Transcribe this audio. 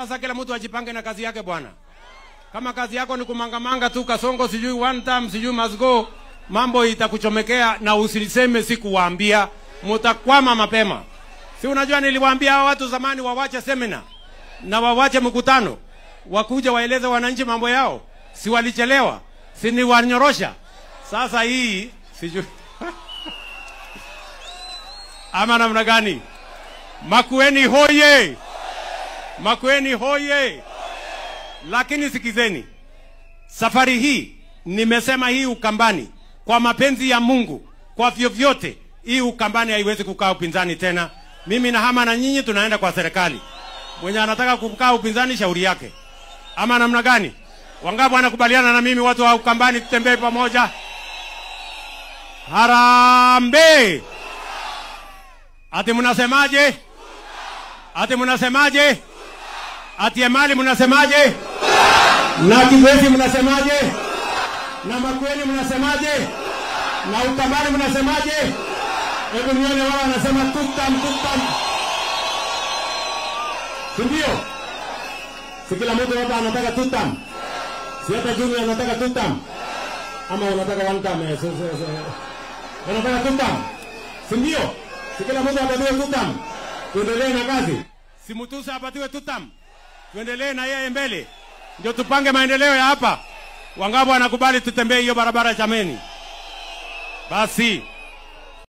Sasa kila mtu ajipange na kazi yake bwana. Kama kazi yako ni kumangamanga tu Kasongo sijui one time sijui must go, mambo itakuchomekea na usiseme sikuwaambia, mtakwama mapema. Si unajua niliwaambia hawa watu zamani wawache semina na wawache mkutano, wakuja waeleze wananchi mambo yao. Si walichelewa? Si ni wanyorosha? Sasa hii sijui ama namna gani? Makueni hoye! Makueni hoye! Lakini sikizeni, safari hii nimesema hii Ukambani kwa mapenzi ya Mungu, kwa vyovyote hii Ukambani haiwezi kukaa upinzani tena. Mimi na hama na nyinyi tunaenda kwa serikali. Mwenye anataka kukaa upinzani shauri yake. Ama namna gani? Wangapi wanakubaliana na mimi watu wa Ukambani tutembee pamoja? Harambee! Ati mnasemaje? Ati mnasemaje? Ati Emali mnasemaje? Na Kibwezi mnasemaje? Na Makueni mnasemaje? Na Ukambani mnasemaje? Hebu nione wao wanasema tuktam tuktam. Ndio. Si kila mtu hapa anataka tutam. Si hata Junior anataka tutam. Ama unataka one time? Anataka tutam. Si ndio? Si kila mtu apatiwe tutam. Tuendelee na kazi. Si Mutusa apatiwe tutam. Tuendelee na yeye mbele. Ndio tupange maendeleo ya hapa. Wangapi wanakubali tutembee hiyo barabara jameni? Basi